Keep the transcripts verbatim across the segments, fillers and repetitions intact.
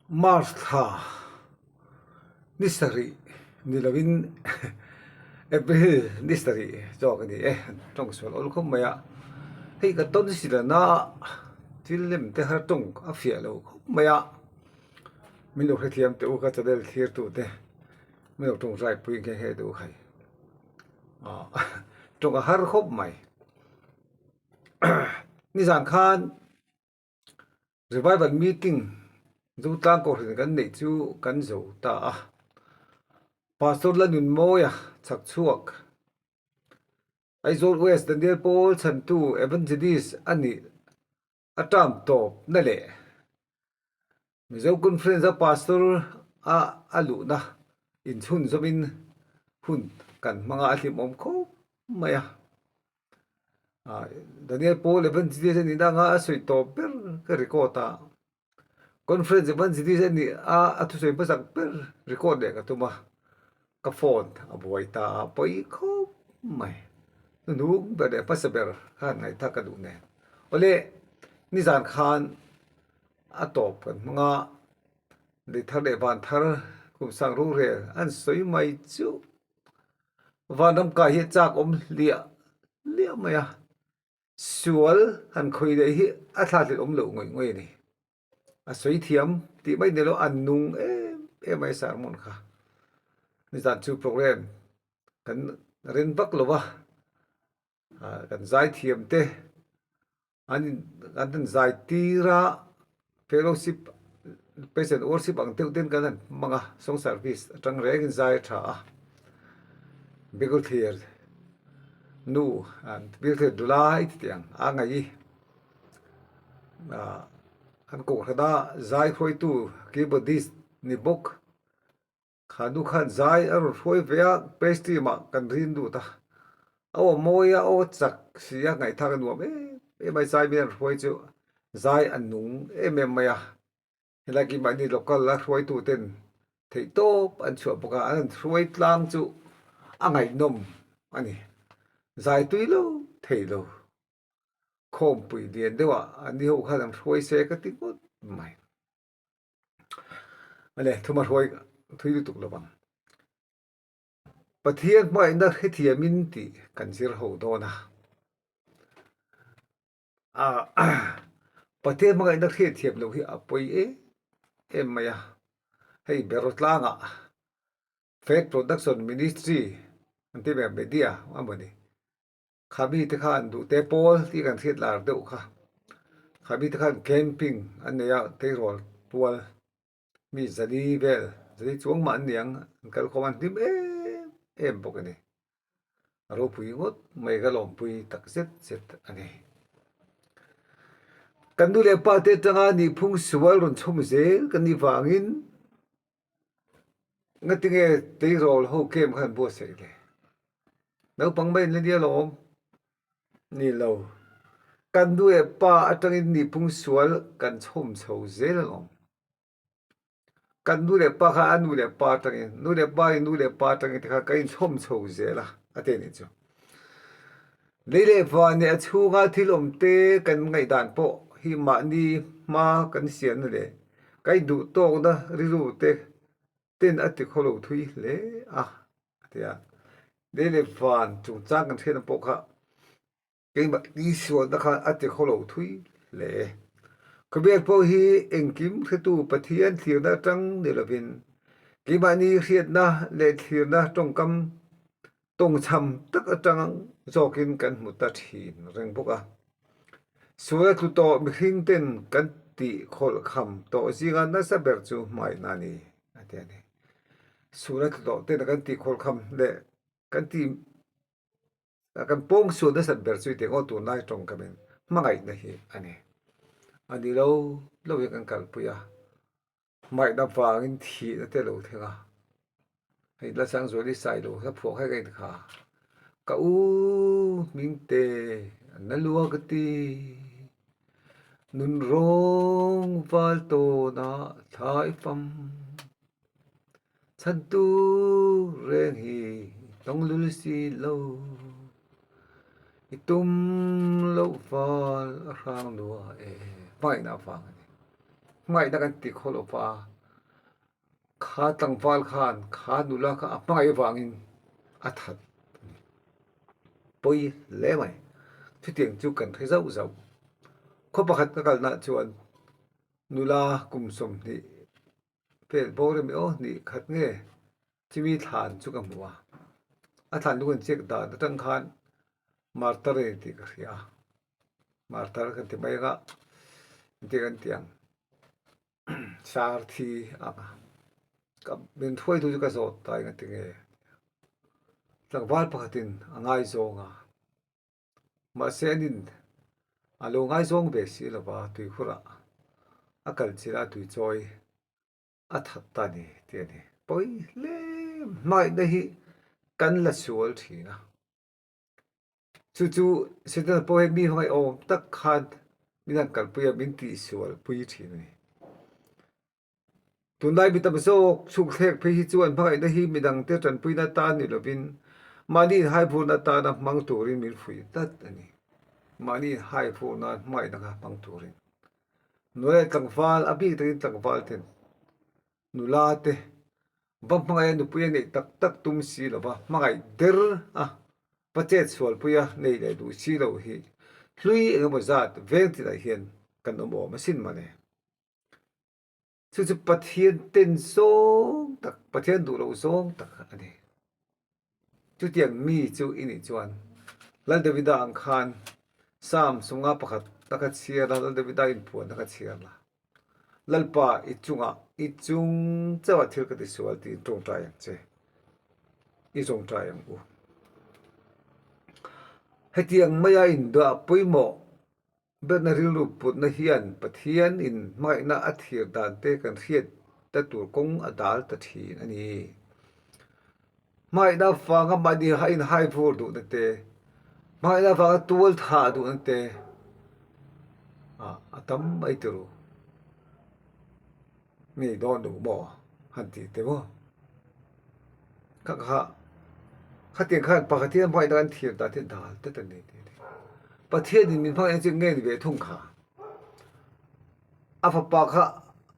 March thla ni sari ni lovin, April ni sari zawk a ni e. Ṭawng sual ol khawp mai a. Hei ka ton si la na, thil lem te har ṭawng a fiah lo khawp mai a. Min lo hrethiam te u ka channel thlirtu te. Min lo ṭawngṭaipui nge nge te u khai. A, ṭawng a har khawp mai. Nizan khan Revival Meeting Zutlang Kohhran kan nei chu kan zo ta a. Pastor Lalnunmawia chhak chhuak, Aizawl West Daniel Paul Chantu Evangelist a ni a ṭam tawpna le Mizo Conference a Pastor a, a luhna inchhun zawmin hun kan hmang a, a hlimawm khawp mai a. A, Daniel Paul Evangelist a nina anga a sawi tawp ber ka record a. Conference Evangelist a ni a, a thusawi hmasak ber record leh ka tum a. Ka phone a buai ta a, pawi khawp mai. Nunung ber leh hmasa ber khan ngaithla ka duh nen. Awle, nizan khan a tawp kan hmang a. Ni thar leh van thar kum sang rurel an sawi mai chu. Van ram kai hi chak awm liah liah mai a. Sual han khoi leh hi a thlahlel awm lo ngawih ngawih a ni. A sawi thiam tih mai ni lo, a nung em em mai sermon kha. Nizan chu program kan ren vak lo va. A, kan zai thiam te. An, an, an zai tir a, fellowship, praise and worship ang deuh ten kan han hmang a, song service aṭang rengin zai ṭha a. Biakulthlir nu, a, Biakulthlir Dulai ti tiang a ngai. A, an kohhrana zai hruoitu keyboardist ni bawk. Kha nu khan zai a rawn hruai ve a, praise team-a kan rin lut a. Aw mawi a, aw chak si a, ngaithla a nuam em em mai, zai min an hruai chu. Zai a nung em em mai a. Hi lai keimahni local-a hruaitu ten theihtawp an chhuah bawk a, an hruai tlang chu a ngaihnawm a ni. Zai tui lo, thei lo. Khawmpui lian deuha an ni ho khan an hruai se ka ti ngawt mai. A le, thuma hruai thui lutuk lo vang. Pathian hmangaihna hrethiamin tih kan zir ho dawn a. A, Pathian hmangaihna hrethiam lo hi a pawi em em mai a. Hei Beru tlanga Faith Production Ministry an ti mek, media a maw ni. Kha mi te khan duh te pawl ti kan hriet lar deuh kha. Kha mi te khan camping an nei a, tleirawl tual. Mi zali vel, zali chuang mah an ni ang, an kal khawm an hlim em em bawk a ni. A ropui ngawt mai, ka lawmpui tak zet zet a ni. Kan nu le pa te aṭanga nihphung sual rawn chhawm zel kan ni vangin, ngatinge tleirawl ho camp khan buatsaih le? Naupang mai ni alawm. Ni lo. Kan nu le pa aṭangin nihphung sual kan chhawm chho zel alawm. Kan nu le pa kha, a nu le pa aṭangin, nu le pa, nu le pa aṭangin te kha kan inchhawm chho zel a, a ti ni chu. Lei le van leh a chhunga thil awm te kan ngaihdan pawh hi mahni hma kan siamna le kan induhtawkna rilru te ten a ti khawlo thui hle a, a ti a. Lei le van chungchang kan hriatna pawh kha keimahni sualna khan a ti khawlo thui hle. Khawvel pawh hi engkim hretu Pathian thlirna aṭang ni lovin, keimahni hriatna le thlirna ṭawngkam ṭawngchham tak aṭang zawkin kan hmu ta ṭhin reng bawk a. Sual a tlu tawh mihring ten kan tih khawlh kham tawh zinga nasa ber chu hmangaihna a ni, a ti a ni. Sual a tlu tawh ten kan tih khawlh kham le kan tih, kan pawng sual nasat ber chu i ti ang aw, tunlai ṭawngkamin hmangaihna hi a ni. A ni lo lo hi kan kalpui a. Hmangaihna vangin thihna te lo thleng a. Hei la sang zuali sai lo, la phuak hai ka in kha. Ka u hming te na luak a ti. Nun rawng val tawna thla i fam. Chhantu reng hi tawng lul si lo. I tum lo val a hrang lua e. Hmangaihna vang a ni. Hmangaihna kan ti khawlo a. Kha tlangval khan kha nula kha a hmangai vangin a that. Poi le mai. Chutiang chu kan hre zau zau. Khaw pakhat ka kalna chuan nula kum sawmhnih fel bawr em aw hnih khat nge chumi thlan chu ka hmu a. A thlan chu kan check dan atang khan martyr a ni tih ka hria. Martyr kan ti mai anga, ti kan ti ang. Sar thi anga. Ka min thuai thu chu ka zawt ta anga ti nge. Tlangval pakhatin a ngaizawng a. Mahse, anin a lo ngaizawng ve si lova, tuikhurah a kal chila tui chawi a that ta ni, ti a ni. Poi le, hmangaihna hi kan la sual ṭhin a. Chu chu, Setana pawh hi mi hmangaih awm tak khan min han kalpui a, min tihsualpui ṭhin a ni. Tunlai mi tam zawk sukthlek phei hi chuan hmangaihna hi midangte ṭanpuina atan ni lovin, mahni inhaivurna atana hmang turin min fuih tlat a ni. Mahni inhaivurna hmangaihna kha hmang turin. Nula leh tlangval, a bik takin tlangval ten nula te va hmangaih a, nupui a neih tak tak tum si lova, hmangaih der a, va chet sualpui a, nei leh duh si lo hi hlui engemaw zat veng tinah hian kan awm awm a sin mani. Chu chu Pathian ten zawng tak, Pathian duh lo zawng tak a ni. Chutiang mi chu i nih chuan Lal Davida ang khan Sam sawmnga pakhat a kha chhiar la, Lal Davida inpuan a kha chhiar la. Lalpa, i chunga, i chung chauha thil ka ti sual tiin ṭawngṭai ang che. I ṭawngṭai ang u. Hetiang maia indah pawimawh berna rilru putna hian Pathianin hmangaihna a thlir dan te kan hriat ta tur kawng a dal ta ṭhin a ni. Hmangaihna vanga mahni a inhaivur duhna te, hmangaihna vanga tualthah duhna te, a, a tam mai tih ru. Nei dawn duh maw? Han ti te maw? Kha kha, khatiang khan pakhat hian hmangaihna kan thlir dan te dal te ta ni ti ti. Pathianin min hmangaih ang chi nge ni ve thung kha. A fapa kha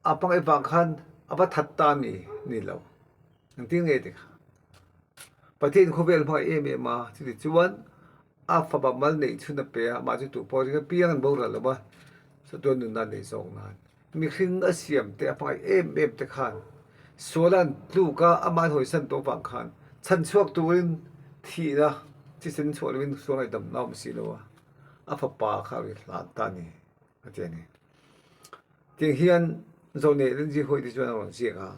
a hmangaih vang khan a va that ta mi ni lo. Ang ti nge ti kha. Pathian khawvel hmangaih em em a, chuti chuan a fapa mal neih chhun a pe a, amah chu tu pawh ring apiang an boral lo a, satuan nunna nei zawk nan. Mihring a siam te a hmangaih em em te khan suala an tluk a, ama an hawisan tawh vang khan chhan chhuak turin thihna chi sen chhuah lovin sual ngaidamna awm si lo a, a fapa kha a ri hlan ta ni, a ti a ni. Tiang hian John Ellen G. White chuan a rawn ziak a.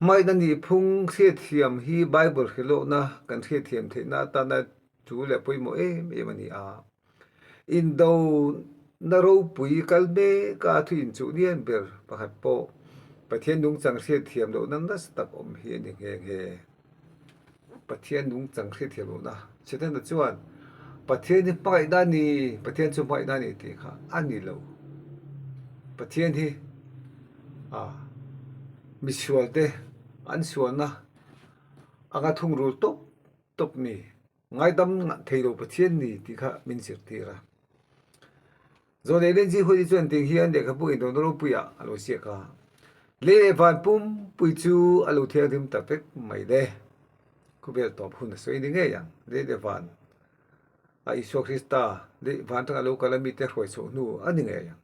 Hmangaihna nih phung hriatthiam hi Bible hrilhawkna kan hriatthiam theihna atana chu leh pawimawh em em a ni a. Indona ropui kal meka thu inchuh lian ber pakhat pawh Pathian nungchang hriatthiam lohna nasa tak awm hi a ni nghe nghe. Pathian nungchang hriatthiam lohna. Setana chuan Pathian hi hmangaihna a ni, Pathian chu hmangaihna a ni tih kha a ni lo. Pathian hi, a, misual te an sualna anga thungrul tawp tawp ni, ngaidam nghat thei lo Pathian ni tih kha min zirtir a. John Ellen G. White chuan tiang hian lehkhabu indona ropuiah a lo ziak a. Lei leh van pumpui chu a lo thianghlim ta vek mai le. Khawvel tawp hun a sawi ni ngei ang. Lei leh van a Isua Krista lei van tanga lo kal a mite hruai chhuah hnu a ni ngei ang.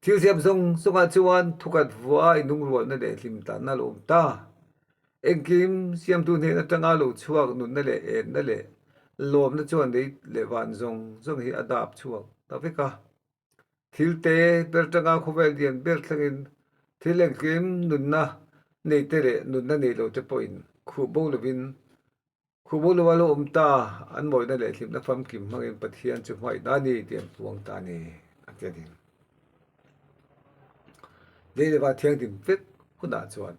Thil siam zawng zawngah chuan thukat vua inungrualna leh hlim tlanna a lo awm ta. Engkim siamtu hnen atanga lo chhuak nunna leh enna leh lawmna chuan lei leh van zawng zawng hi a dap chhuak ta vek a. Thil te ber tanga khawvel lian ber thlengin thil engkim nunna nei te leh nunna nei lo te pawhin khuh bo lovin, khuh bo lova lo awm ta, an mawina leh hlimna famkim hmangin Pathian chu hmangaihna a ni tih an puang ta a ni, a ti a ni. Lei leh van thianghlim vek hunah chuan,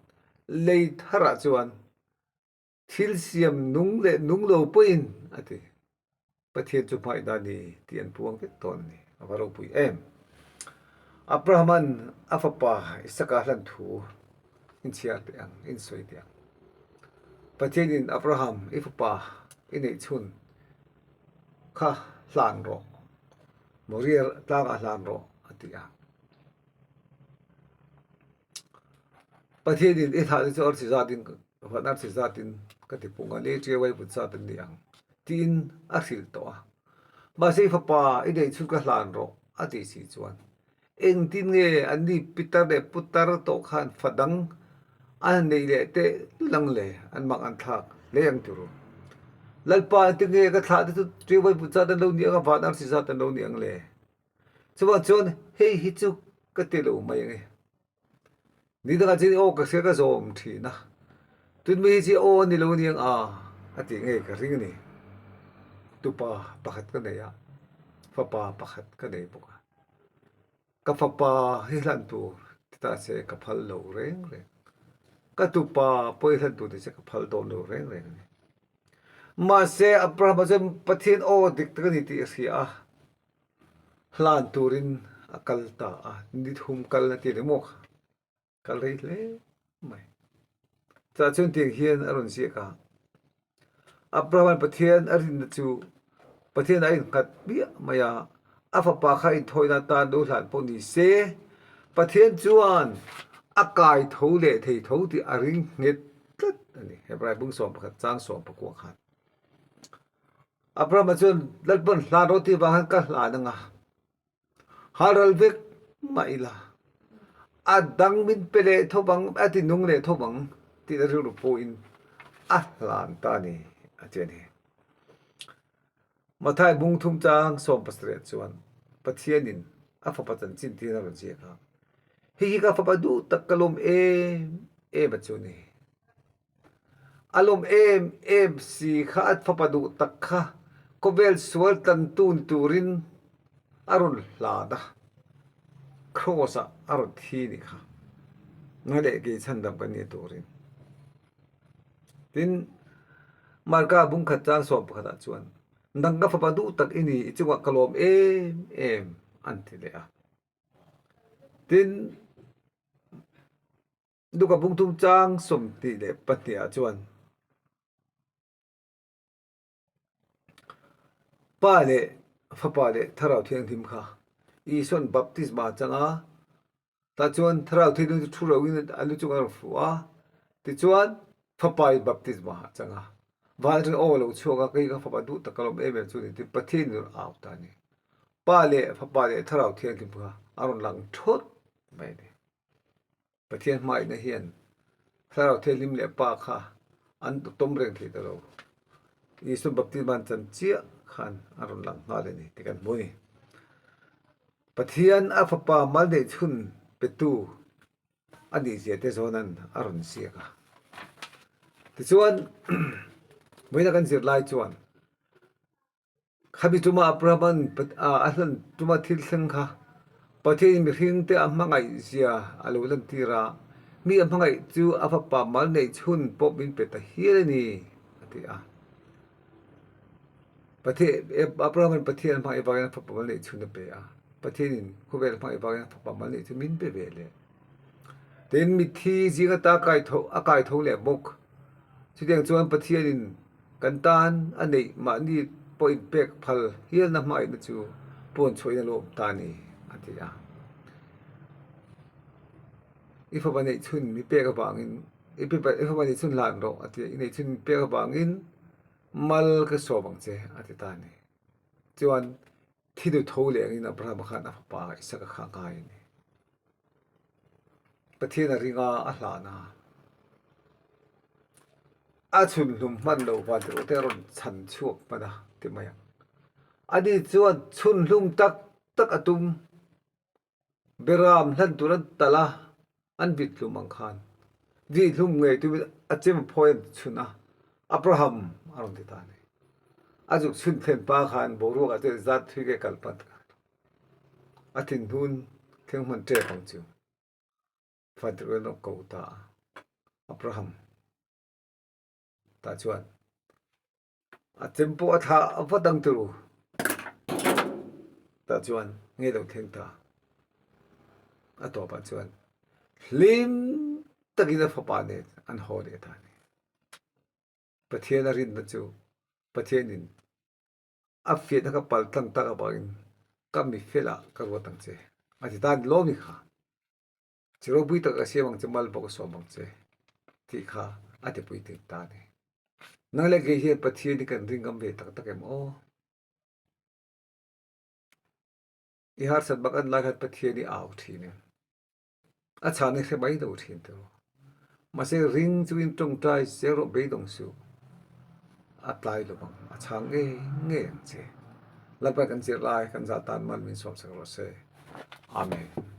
lei tharah chuan, thil siam nung leh nung lo pawhin a ti. Pathian chu hmangaihna a ni tih an puang vek dawn a ni. A va ropui em. Abrahaman a fapa Isaka hlan thu in chhiar teh ang, in sawi teh ang. Pathianin, Abraham, i fapa i neih chhun kha hlan rawh, Moria tlangah hlan rawh, a ti a. Pathienin i hlan chu arsi zatin, van arsi zatin ka ti pung a, ni ṭiau ei put zat an ni ang, tiin a hril tawh a. Mahse, i fapa i nei chun ka hlan rawh, a ti si chuan, engtin nge anni pitar leh putar tawh khan fa dang an nei leh te, lang le an mang an thlak lei ang ti ru. Lalpa, engtin nge ka thlah te chu ṭiau ei put zat an lo ni ang a, van arsi zat an lo ni ang le. Chuvang chuan hei hi chu ka ti lo mai ang e. Ni danga chin aw ka hre ka zawm ṭhin a. Tun mi hi chi aw ni lo ni ang a, a ti ngei ka ring a ni. Tupa pakhat ka nei a, fapa pakhat ka nei bawk a. Ka fapa hi hlan tur ti ta se ka phal lo reng reng. Ka tupa pawh hi hlan tur ti se ka phal dawn lo reng reng a ni. Mahse, Abraham-a chuan Pathian aw dik tak a ni tih a hria a. Hlan turin a kal ta a, ni thum kalna ti ni maw kha. Kal rei hle mai. Chah chuan tiang hian a rawn ziak a. Abraham-an Pathian a rinna chu Pathian a innghat miah mai a, a fapa kha inthawina tan lo hlan pawh ni se, Pathian chuan a kai tho leh thei tho tih a ring nghet tlat a ni. Hebrai bung sawm pakhat chang sawm pakua khan. Abraham-a chuan, Lalpan hlan rawh ti vang khan ka hlan ang a. Hal ral vek mah ila. A dang min pe leh tho vang, a ti nung leh tho vang, tiin a rilru puin a hlan ta a ni, a ti a ni. Mathai bung thum chang sawm pasarih chuan Pathianin a fapa chanchin tiin a rawn ziak a. Hi hi ka fapa duh tak ka lawm em em a chu ni. A lawm em em si kha a fapa duh tak kha khawvel sual tlantu ni turin a rawn hlan a. Cross-ah a rawn thi ni kha. Nga leh kei chhandam kan ni turin. Tin, Marka bung khat chang sawm pakhatah chuan, nang ka fapa duh tak i ni, i chungah ka lawm em em, an ti leh a. Tin, Luka bung thum chang sawmhnih leh pahnihah chuan, Pa leh, Fapa leh Thlarau Thianghlim kha Isuan baptisma chang a, tah chuan Thlarau Thianghlim chu thu roin a lu chunga a rawn fu a, tichuan Fapa in baptisma a chang a. Van aṭang aw lo chhuak a, kei ka fapa duh tak ka lawm em em chu ni, ti Pathian in a rawn au ta a ni. Pa leh, Fapa leh Thlarau Thianghlim kha a rawn lang thut mai a ni. Pathian hmaina hian Thlarau Thianghlim leh Pa kha an tawm reng thei ta lo. Isuan baptisma an chan chiah khan a rawn lang nghal a ni tih kan hmu a ni. Pathian a fapa mal neih chhun petu a nih zia te Jona'n a rawn ziak a. Tichuan, vawiina kan zir lai chuan, khami tuma Abraham-an Pat-, a, a hlan tuma thil thleng kha Pathianin mihringte a hmangaih zia a lo lantir a, mi a hmangaih chu a fapa mal neih chhun pawh min pe ta hial a ni, a ti a. Pathian, Abraham-an Pathian hmangaih vangin a fapa mal neih chhun a pe a. Pathianin khawvel hmangaih vangin a fapa mal neih chhun min pe ve le. Tin, mitthi zinga ta kai tho, a kai tho leh bawk. Chutiang chuan Pathianin kan tan a neih mahni pawh inpek phal hialna hmangaihna chu puan chhuahin a lawm ta a ni, a ti a. I fapa neih chhun mi pek avangin, i fapa, i fapa neih chhun hlan rawh, a ti a. I neih chhun mi pek avangin mal ka sawm ang che, a ti ta a ni. Chuan thi nu tho leh angin Abraham khan a fapa Isaka kha a ngai a ni. Pathian a ring a, a hlan a. A chhunhlum hman lo vantirhkohte a rawn chhan chhuak hman a ti mai ang. Ani chuan chhunhlum tak tak a tum, beram hlan tur an tal a, an vit hlum ang khan, vit hlum ngei tumin a chem a phawi an chhun a, Abraham a rawn ti ta a ni. A zuk chhun thlen pa khan boruak a te zat thui ke kal pat a thinhun thleng hman ṭep ang chu. Vantirhkohin a ko ta a, Abraham. Tah chuan a chem pawh a thlah vat ang ti ru. Tah chuan ngei lo thleng ta. A tawpah chuan hlim takin a fapa nen an haw leh ta a ni. Pathian a rinna chu Pathianin a fiahna ka paltlang tak avangin ka mi fel a ka ruat ang che, a ti ta a ni lawm ni kha. Chi ropui tak a siem ang che, mal bawk a sawm ang che, ti kha a ti pui tin ta ni. Nang le kei hi Pathienni kan ring ngam ve tak tak em aw? I harsat bak an lai khat Pathienni au ṭhin em? A chang ni hre mai lo ṭhin te. Mase ring chu in ṭawngṭai zero beidong su. A tlai lo bang, a chang nge nge ang che. Lalpa kan zir lai, kan zal tan mal min sawm sak raw se. Amen.